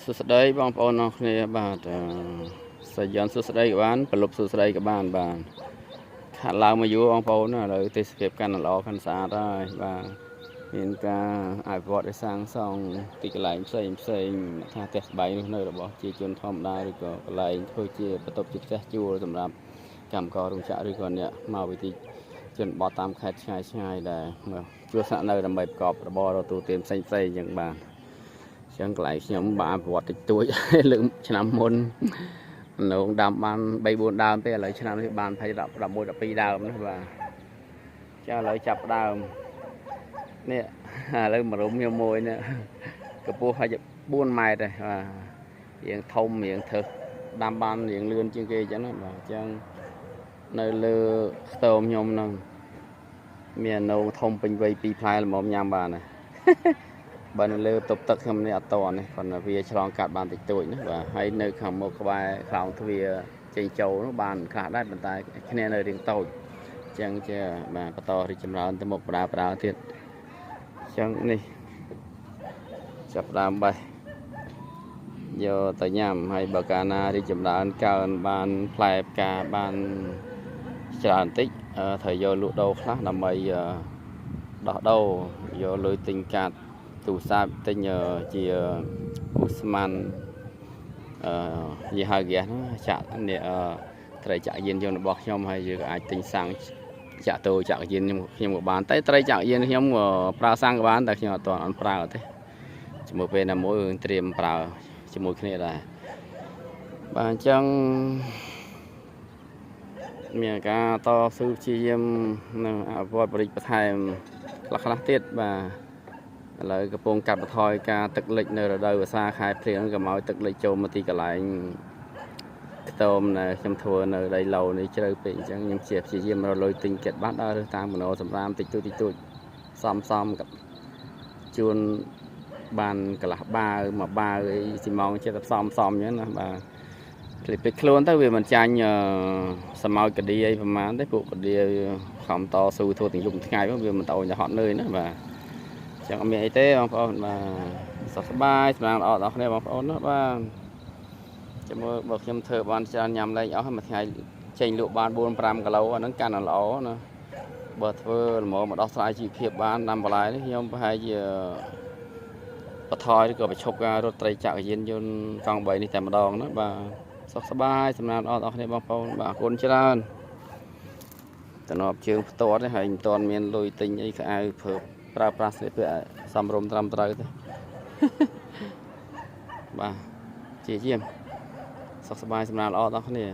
សួស្តីបងប្អូនអរគ្នាបាទសយន្តសួស្តីក៏បានប្រលប់សួស្តីក៏បានបាទខាត់ឡើងមកយូរបងប្អូនឥឡូវទេសភាពកាន់តែល្អកាន់ស្អាតហើយបាទមានការអភិវឌ្ឍឲ្យសាងសង់ទីកន្លែងផ្សេងផ្សេងថាផ្ទះស្បែងនោះនៅរបស់ជាជនធម្មតាឬក៏កន្លែងធ្វើជាបន្ទប់ជាផ្ទះជួលសម្រាប់កម្មកររោងចក្រឬក៏អ្នកមកវិធីជនបទតាមខេត្តឆ្ងាយឆ្ងាយដែលមកជួលស្នាក់នៅដើម្បីប្រកបរបររកទូទានផ្សេងផ្សេងអញ្ចឹងបាទចឹងកន្លែងខ្ញុំបានប្រវត្តិតិចតួចលើកឆ្នាំមុននងដាំបាន3 4ដើមទេឥឡូវឆ្នាំនេះបាន20 11 12ដើមណាបាទចាឥឡូវចាប់ដើមនេះឥឡូវមរុំខ្ញុំមួយនេះកម្ពស់ហើយ4ម៉ែត្រដែរបាទរៀងធំរៀងធឹសដាំបានរៀងលឿនជាងគេអញ្ចឹងណាបាទអញ្ចឹងនៅលើខ្ទមខ្ញុំហ្នឹងមាននងធំពេញវ័យ2ផ្លែល្មមញ៉ាំបានណាបើនៅលើតុបទឹកខ្ញុំនេះអត់តនេះគ្រាន់តែវាឆ្លងកាត់បានតិចតួចណាបាទហើយនៅខាងមុខក្បែរខ្លោងទ្វារចេញចូលនោះបានខ្លះដែរប៉ុន្តែគ្នានៅរៀងតូចអញ្ចឹងជាបាទបន្តរីកចម្រើនទៅមុខបដាបដាទៀតអញ្ចឹងនេះចាប់ដើមបេះយកទៅញ៉ាំហើយបើកាលណារីកចម្រើនកើនបានផ្លែផ្កាបានច្រើនបន្តិចត្រូវយកលក់ដូរខ្លះដើម្បីដោះដូរយកលុយទិញកាត់ទូរស័ព្ទទិញជាឧស្ម័នអឺយីហៅហ្គាសហ្នឹងចាក់នេះត្រីចាក់យានយន្តរបស់ខ្ញុំហើយយើងក៏អាចទិញសាំងចាក់តូចាក់យានខ្ញុំក៏បានតែត្រីចាក់យានខ្ញុំប្រើសាំងក៏បានតែខ្ញុំអត់ទាន់អត់ប្រើទេជាមួយពេលណាមួយយើងត្រៀមប្រើជាមួយគ្នាដែរបាទអញ្ចឹងមានការតស៊ូព្យាយាមនឹងអភិវឌ្ឍបរិយាបន្ថែមខ្លះៗទៀតបាទឥឡូវកំពុងកាត់បន្ថយការទឹកលិចនៅរដូវវស្សាខែភ្លៀងកុំឲ្យទឹកលិចចូលមកទីកន្លែងខ្ទមដែលខ្ញុំធ្វើនៅដីឡូនេះជ្រៅពេកអញ្ចឹងខ្ញុំជាព្យាយាមរកលុយទិញគិតបាត់ដល់តាមមโนសម្រាមតិចតួចតិចតួចសំសំกับជួនបានកន្លះបាវមួយបាវអីស៊ីម៉ងចិត្តផ្សំផ្សំអញ្ចឹងណាបាទភ្លេចពេចខ្លួនទៅវាមិនចាញ់សមោចកឌីអីប្រហែលទេពួកកឌីខំតស៊ូធ្វើទាំងយប់ថ្ងៃវាមិនតអូនទៅហត់នឿយណាបាទចឹងអត់មានអីទេបងប្អូនបាទសុខសប្បាយសម្រាប់ល្អដល់គ្នាបងប្អូនណាបាទចាំមើលបើខ្ញុំធ្វើបានច្រើនញ៉ាំលែងអស់មួយថ្ងៃចេញលក់បាន4 5គីឡូអាហ្នឹងកាន់តែល្អណាបើធ្វើល្មមមកដោះស្រាយជីវភាពបានដាំបន្លែនេះខ្ញុំប្រហែលជាបន្ថយឬក៏បញ្ឈប់ការរត់ត្រីចក្រយានយន្តកង់3នេះតែម្ដងណាបាទសុខសប្បាយសម្រាប់អស់គ្នាបងប្អូនបាទអរគុណច្រើនតំណប់ជើងផ្ទាត់នេះហើយមិនទាន់មានលុយទិញអីខោអាវព្រប្រើប្រាស់ស្លៀកពាក់សំរុំត្រឹមត្រូវទេបាទជាជាមសុខសប្បាយសម្រាប់ល្អដល់គ្នា